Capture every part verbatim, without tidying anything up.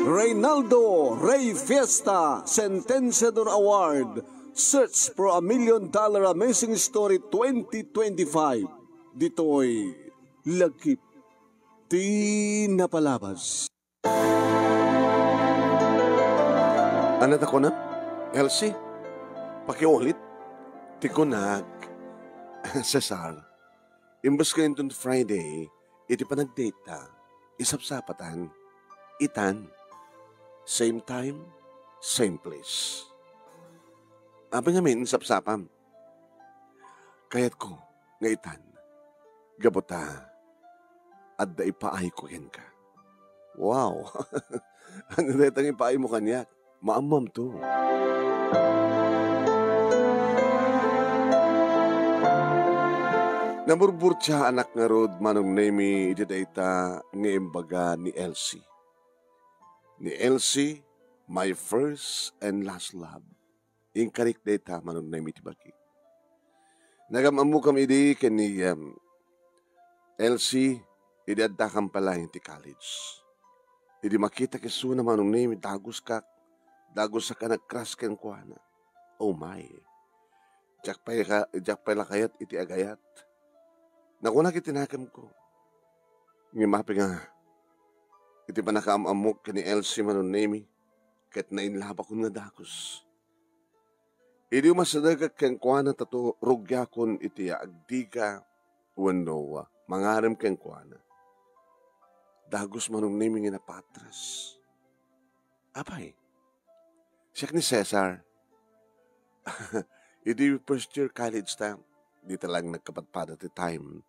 Reynaldo Rey Fiesta Sentenciador Award, Search for a Million Dollar Amazing Story twenty twenty-five. Ditoy Lagip ti Napalabas. Ania ta kunam? Elsie, pakiulit ti kunak. Cesar, imbes nga inton Friday, iti panagdate ta, isapsapatan, itan. Same time, same place. Apay ngamin sapsapam? Kayatko nga itan, gapu ta adda ipaayko kenka. Wow! Ania dayta nga ipaaymo kaniak? Maammoamto. Naburburtia anak ngarud, Manong Nemy, iti dayta nga imbaga ni Elsie. Ni Elsie, my first and last love. Inkarik dayta, Manong Nemy, ti bagik. Nagam-ammokam idi ken ni, em, Elsie, idi addakam pay laeng ti college. Idi makitak isuna, Manong Nemy, daguskak, dagusek a nag-crush kenkuana. Oh my. Diak pay ka, diak pay la kayat iti agayat. Nakunak iti nakemko. Ngem apay nga, iti pannakaam-ammok ken ni Elsie, Manong Nemy, ket nainlabakon nga dagus. Idi umasidegak kenkuana, tato rugiakon iti agdiga wenno mangarem kenkuana. Dagus, Manong Nemy, nga napatras. Apay, siak ni Cesar. Idi first year college ta, dita laeng nagkapadpada ti time.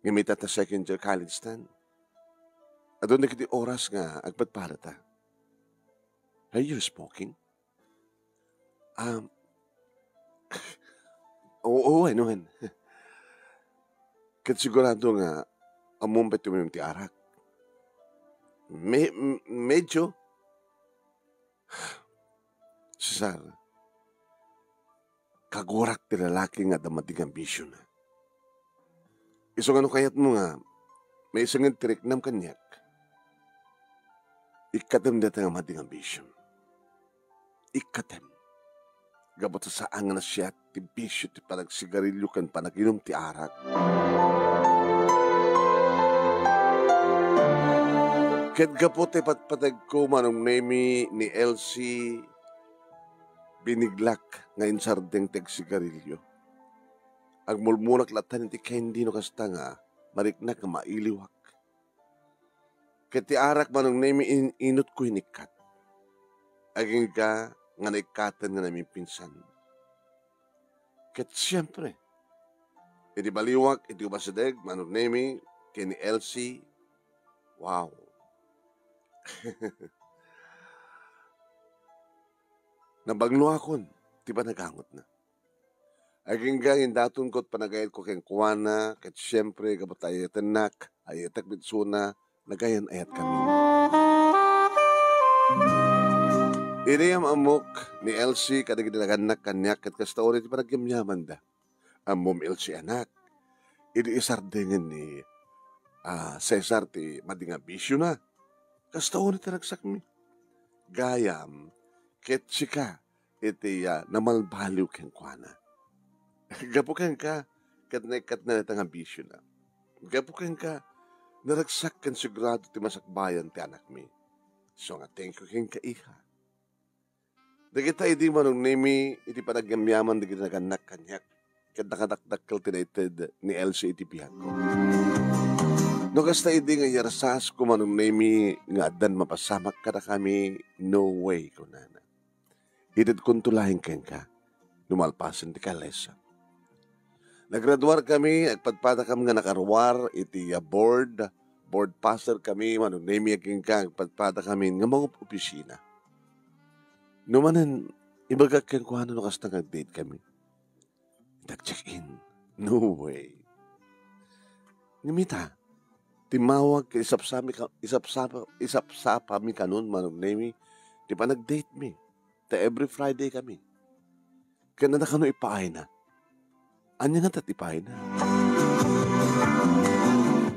Ngem ita ta second year college ta, adun dagiti oras nga agpadpada ta. Are you smoking? Um, oo, oo, ay, nuan. Ket sigurado nga ammom pay ti umim ti arak. Me-, m-, medyo. Cesar, kagurak ti lalaki nga adda madi nga ambisionna. Isu nga no kayatmo nga maisinged ti riknam kaniak, ikkatem dayta nga madi nga ambision. Ikkatem. Gapu ta saan nga nasiat ti bisio ti panagsigarilio ken panaginum ti arak. Ket gapu ta ipatpategko, Manong Nemy, ni Elsie, biniglak nga insardeng ti agsigarilio. Agmulmulak latta iti candy no kasta nga mariknak nga mailiwak. Ket ti arak, Manong Nemy, in-inutko inikkat. Agingga nga naikkaten nga namimpinsan. Ket siempre, idi baliwak iti umasideg, Manong Nemy, ken ni Elsie, wow. Nabangloakon ti panagangotna. Agingga nga indatonko ti panagayatko kenkuana, ket siempre, gapu ta ayatennak, ayatek met isuna, nagayan-ayatkami. Idi am-ammok ni Elsie kadagiti nagannak kaniak, ket kasta unay ti panagyamyamanda. Ammom, Elsie, anak, idi isardengen ni, ah, Cesar ti madi nga bisiona, kasta unay ti ragsakmi. Gayam, ket sika iti, ah, namalbaliw kenkuana. Gapu kenka, ket naikkatna dayta nga bisiona. Gapu kenka, naragsak ken sigurado ti masakbayan ti anakmi. So nga, thank you kenka, iha. Dagita idi, Manong Nemy, iti panagyamyaman dagiti nagannak kaniak, ket nakadakdakkel ti naited ni Elsie iti biagko. No kasta idi nga iyarsasko, Manong Nemy, nga addan mapasamak kadakami, no way, kunana. Itedkonto laeng kenka, no malpasen ti kalesa. Nagraduarkami, agpadpadakam nga nakaruar iti, ah, board, board passerkami, Manong Nemy, agingga, agpadpadakami nga mangup-opisina. No manen, ibagak kenkuana no kasta nga agdatekami. Ita agcheck-in. No way. Ngem ita, timmawag ket isapsami ka-, isapsapa-, isapsapami kanon, Manong Nemy, ti panagdatemi. Ta every Friday kami. Ket adda kano ipaayna. Ania ngata ti ipaayna?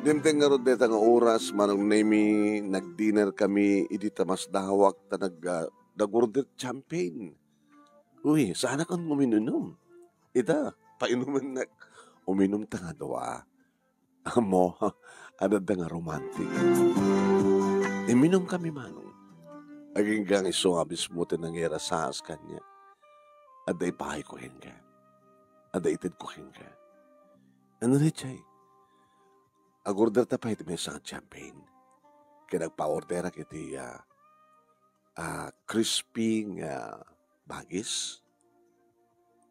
Dimteng ngarud dayta nga oras, Manong Nemi, nagdinner kami idi ta masdawak ta nag-, ah, nag-order champagne. Uy, saanak nga uminum. Ita, painumennak. Uminumta nga dua. Ammo, adda nga romantic. Imminum kami, Manong. Aginggang isu nga mismo ti nangirasaas kaniak. Adda ipaayko kenka. Adda itedko kenka. Ano ni Chay? Ag-order ta pay iti maysa nga champagne. Ket agpa-orderak iti, ah, ah, crispy nga bagis,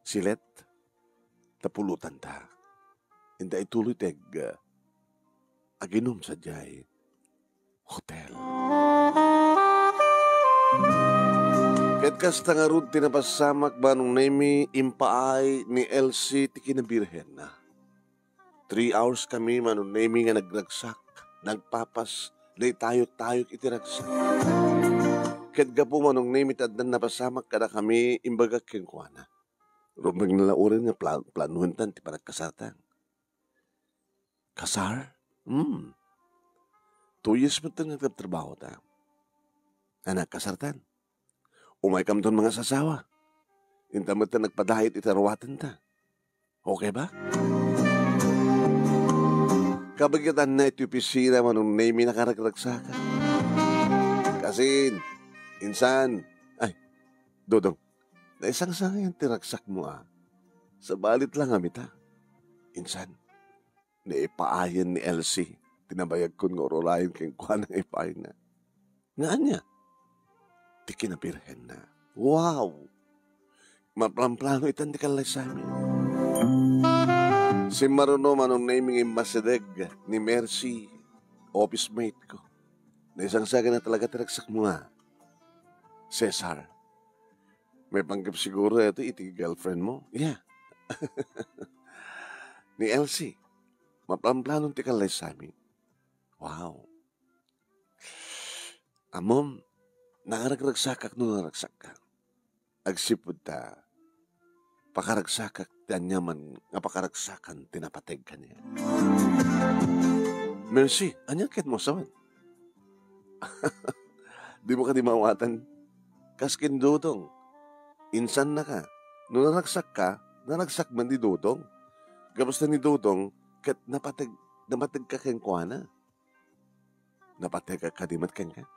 silet, ta pulotanta. Inta ituloy ti ag-, ah, aginum sadiay hotel. Ket kasta ngarud ti napasamak, Manong Nemi, impaay ni Elsie ti kinabirhenna. Three hours kami, Manong Nemi, nga nagragsak, nagpapas, naitayok-tayok iti ragsak. Ket gapu, Manong Nemi, ta addan napasamak kadakami, imbagak kenkuana. Rumbeng na la uray nga pla-, planuenta ti panagkasarta. Kasar? Hmm. Two years met nga nagtrabaho ta. Anak, kasartan. Umaykamton mangasasawa. Inta met ta nagpadayet iti aruatenta. Okay ba? Kabagitanna iti opisina, Manong Nemi, nakaragragsaka. Kasin, insan, ay, Dodong, naisangsangayan ti ragsakmo, a. Sabali la nga mita. Insan, naipaayen ni Elsie ti nabayagkon nga ururayen kenkuana nga ipaayna. Nga ania? Ti kinabirhenna. Wow! Maplamplano itan ti kallaysami. Simmaruno, Manong Nemi, nga immasideg ni Mercy, office mate ko. Naisangsangayan talaga ti ragsakmo, a. Cesar, maipanggep siguro daytoy iti girlfriend mo. Yeah. Ni Elsie, maplamplanon ti kallaysami. Wow. Ammom, nakaragragsakak no naragsakka. Agsipud ta, pakaragsakak ti aniaman nga pakaragsakan ti napateg kaniak. Mercy, ania ket mo sawen? Dimo kadi maawatan? Kas ken Dodong. Insannaka. No naragsakka, naragsak met ni Dodong. Gapusta ni Dodong, ket napateg, napategka kenkuana. Napategka kadi met kenka?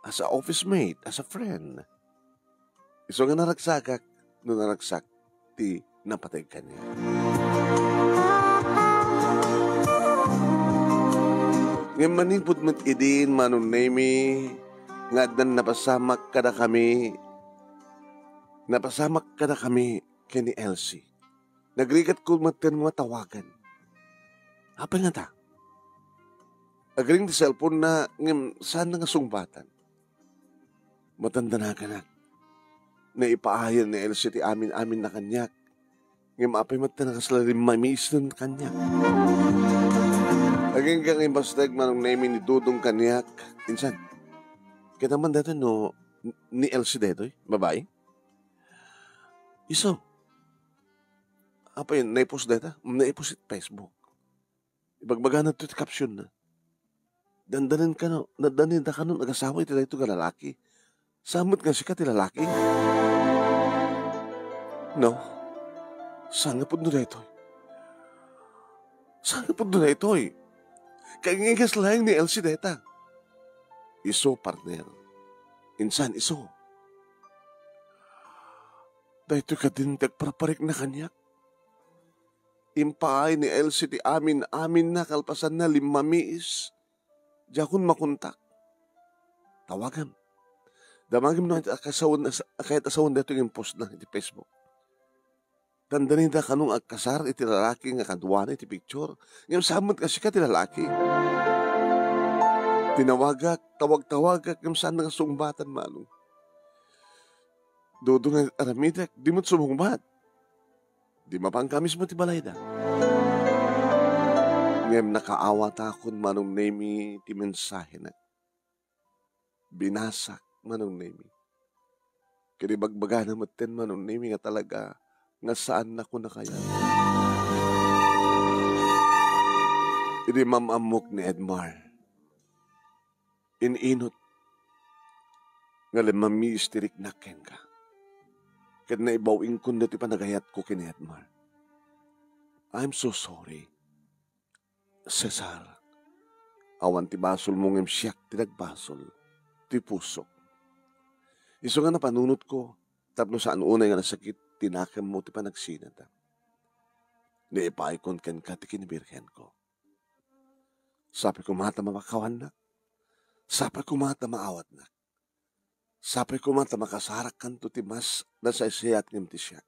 As a office mate, as a friend. Isu nga naragsakak, no naragsak ti napateg kaniak. Ngem manipud met idin, Manong Nemi, nga addan napasamak kadakami, napasamak kadakami ken ni Elsie. Nagrigatko metten nga tawagan. Apay ngata? Agring ti cellphone-na ngem saanna nga sungbatan. Matandanakan. Naipaayan ni Elsie ti amin-aminna kaniak. Ngem apay met ta nakasla limmamiis kaniak. Agingga nga imbasteg, Manong Nemi, ni Dodong kaniak. Insan, kita man daytoy no ni Elsie daytoy, babai? Isu. Apay, naipost dayta? Naipost iti Facebook. Ibagbagana ti caption-na. Dandanin kano, nadani da kanon agasawa iti daytoy nga lalaki. Saan met nga sika ti lalaki? No. Saan nga pudno daytoy? Saan nga pudno daytoy? Kaingigas laeng ni Elsie dayta. Isu, partner. Insan isu. Daytoy kadin ti agparparikna kaniak. Impaay ni Elsie ti amin-aminna kalpasanna limmamiis. Diakon makontak. Tawagam. Damagem no ket a sawen, a ket a sawen daytoy nga impostna iti Facebook. Dandani da kano nga agkasar iti lalaki nga kaduana iti picture. Ngem saan met nga sika ti lalaki. Tinawagak, tawag-tawagak, ngem saan nga sungbatan, Manong. Dodong nga aramidek, di met sumungbat. Di mapanka mismo ti balayda. Ngem nakaawatakon, Manong Nemi, ti mensahena. Binasak, Manong Nemi. Ket ibagbagana metten, Manong Nemi, nga talaga nga saannako a kayat. Di mam-ammok ni Edmar. In-inut nga lemmamiisteriknak kenka. Ket naibaw-ingkon daytoy panagayatko ken ni Edmar. I'm so sorry. Cesar, awan ti basolmo ngem siak ti nagbasol, ti pusok. Isu nga napanunotko, tapno saan unay nga nasakit ti nakemmo ti panagsinata. Naipaikon kenka ti kinibirhenko. Sapay koma ta mapakawannak. Sapay koma ta maawatnak. Sapay koma ta makasarakkanto ti mas nasaysayat ngem ti siak.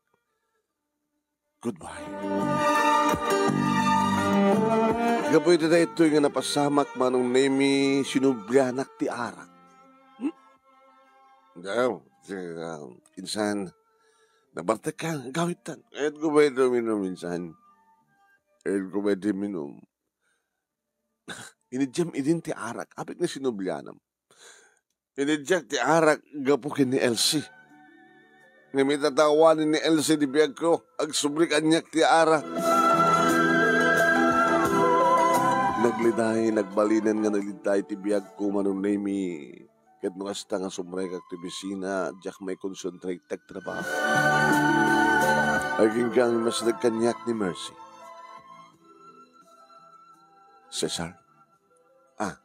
Goodbye. Gapu iti daytoy nga napasamak, Manong Nemi, sinublianak ti arak. Hmm? Daw, ti, ah, insan, nabartek ka, gawit tan. Ayat ko ba ito minum, insan? Ayat ko ba ito minum? Inidiam idin ti arak, apik na sinublianam. Inidiak ti arak gapu ken ni Elsie. Ngem ita ta awanen ni Elsie ti biagko, agsubli kaniak ti arak. Nagliday, nagbalinen nga nagliday ti biagko, Manong Nemi. Ket no kasta nga sumrekak ti opisina, diak maikonsentrate ti agtrabaho. Aginggang mas nagkaniak ni Mercy. Cesar? Ah,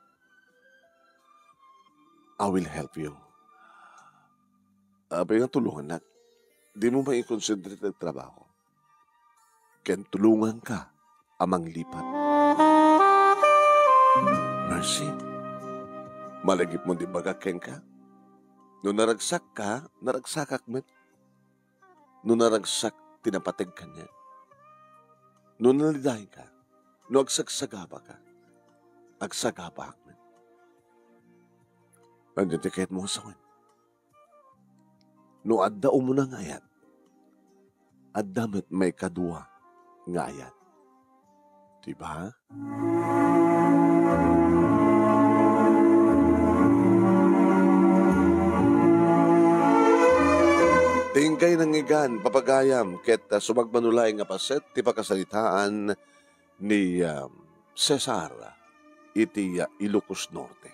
I will help you. Apay nga tulongannak. Dimo maikonsentrate ti agtrabaho. Ken tulonganka a manglipat. Mercy, malagipmo ti ibagak kenka. No naragsakka, naragsakak met. No naragsak ti napateg kaniak. No nalidaingka, no agsagsagabaka, agsagabaak met. Ania ti kayatmo nga sawen? No adda umuna nga ayat, adda met maikadua nga ayat. Diba? Ti inkay nangngegan, papagayam, ket, ah, sumagmamano laeng nga paset ti pakasaritaan ni, ah, Cesar iti, ah, Ilocos Norte.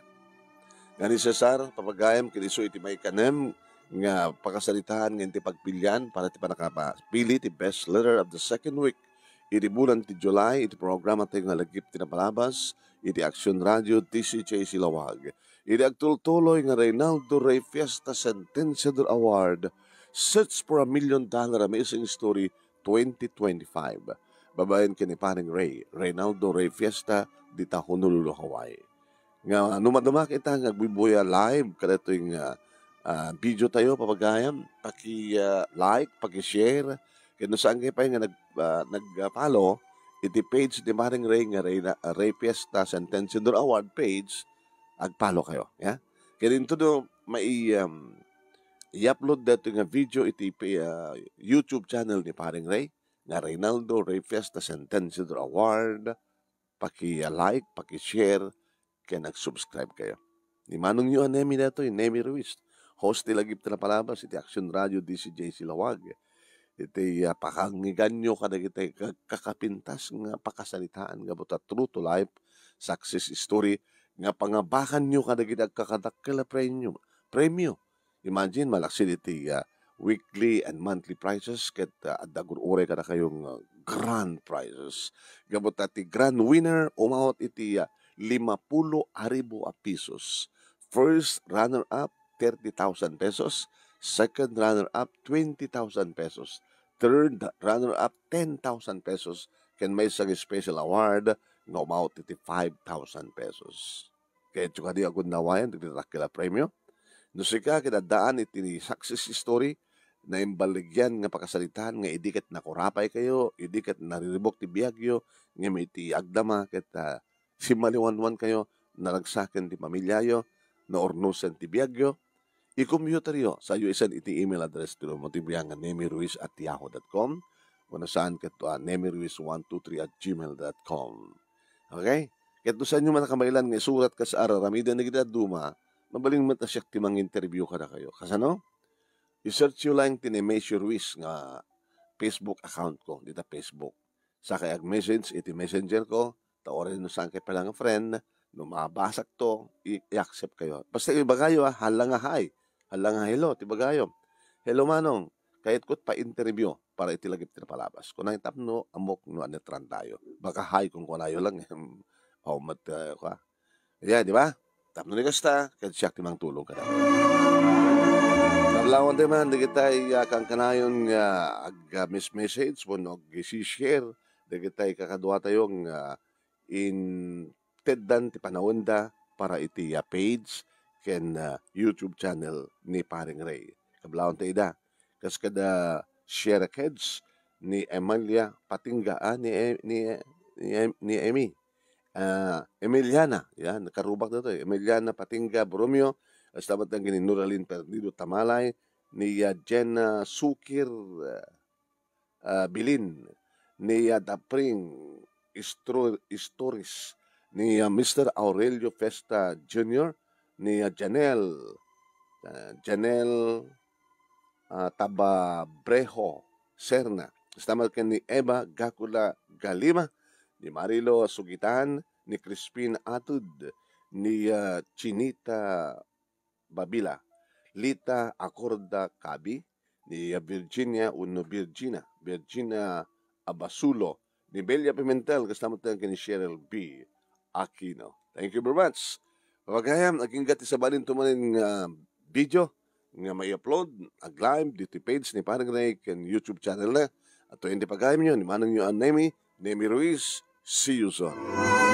Nga ni Cesar, papagayam, ket isu iti maikanem nga pakasaritaan nga iti pagpilian para ti pannakapapili ti best letter of the second week iti bulan ti July iti programa tayo nga Lagip ti Napalabas iti Action Radio D C J C Laoag. Iti agtultuloy nga Reynaldo Rey Fiesta Sentenciador Award, Search for a Million Dollar Amazing Story twenty twenty-five. Babaen ken ni Paring Rey, Reynaldo Rey Fiesta, dita Honolulu, Hawaii. Nga no madama kita nga agbuybuya live kadatoy nga, ah, video tayo, papagayam, paki, ah, like, paki-share. Ken no saan kayo pay nga nag-, ah, nag-follow iti page ni Paring Rey nga Rey, Rey Fiesta Sentenciador Award page, ag-follow kayo, ya. Ken dito no mai, um, i-upload dito nga video iti, ah, YouTube channel ni Paring Rey nga Reynaldo Rey Fiesta Sentenciador Award. Paki-like, paki-share, ken nag-subscribe kayo. Ni manongyo a Nemi daytoy, Nemi Ruiz, host ti Lagip ti Napalabas iti Action Radio D C J C Laoag. Iti, ah, pakangngeganyo kadagiti ka-, kakapintas nga pakasaritaan gapu ta true to life success story nga pangabakanyo kadagiti agkakadakkel a premio, premio. Imagine, malaksid iti, ah, weekly and monthly prizes ket, ah, adda gur-uray kadakayo nga grand prizes. Gapu ta ti grand winner umawat iti, ah, limapulo a ribu a pesos. First runner-up, thirty thousand pesos. Second runner-up, twenty thousand pesos. Third runner-up, ten thousand pesos. Ken maysa nga special award nga umawat iti five thousand pesos. Kayatyo kadi a gundaway dagiti dakkel a premio? No sika ket addaan iti success story, naimbaligyan nga pakasaritaan nga idi ket nakurapay kayo, idi ket nariribuk ti biagyo, ngem iti agdama ket, ah, simmaliwanwan kayo, naragsaken ti pamiliayo, naurnosen ti biagyo, i-computeryo, sayo isend iti email address ti lubong ti biag nga nemiruiz at yahoo dot com, wenno saan ket, ah, nemiruiz one two three at gmail dot com. Okay? Ket no saanyo man a kamailan nga isurat kas ar-aramiden dagiti dadduma, mabalin met a siak ti manginterview kadakayo. Kasano? I-searchyo laeng ti Nemesio Ruiz nga Facebook account ko, dita Facebook. Sakay ag-message iti messenger ko, Ta uray no saan kayo pala nga friend, no mabasakto, i-, i-accept kayo. Basta ibagayo, ah, hala nga hi. Hala nga hello, ti ibagayo. "Hello, Manong. Kayatko pa-interview para iti lagip ti napalabas." Kunay tapno, ammok no ania ti rantayo. Baka hi, kunkunayo lang, em, how much, ah, kwa. Ayan, di ba? Tapno ni kasta, ket siak ti mangtulong kada. Kablawan tayo man, dagitay, ah, kankanayon nga ag-, ah, mes-, message, wenno ag-share, dagitay kakaduatayo nga inteddan ti panawenda para iti, ah, page ken, ah, YouTube channel ni Paring Ray. Kablawan tayo ida. Kas kada share a kids ni Emilia Patingga, ah, ni E-, ni, ni Em-, ni Emmy. Ah, Emiliana, yan, nakarubak na to eh. Emiliana Patingga Borromeo, basta ba't ang ni Noralyn Perdido Tamalay, ni, ah, Jenna Sukir, ah, ah, Bilin, ni, ah, Dapring Istro-, Istoris, ni, ah, Mister Aurelio Festa Junior, ni, ah, Janel, ah, Janel, ah, Tababrejo Serna. Basta man ken ni Eva Gacula Galima, ni Marilo Sugitan, ni Crispin Atud, ni, ah, Chinita Babila, Lita Acorda Cabi, ni Virginia wenno Virgina, Virgina Abasulo, ni Belia Pimentel, kasama tayo ken ni Cheryl B Aquino. Thank you very much. Pagayam, agingga ti sabali ti manen nga video nga mai-upload, ag-live ditoy page ni Paring Ray ken YouTube channel na. At to, hindi pagayam nyo, ni Manong nyo, Nemi, Nemi Ruiz. See you soon.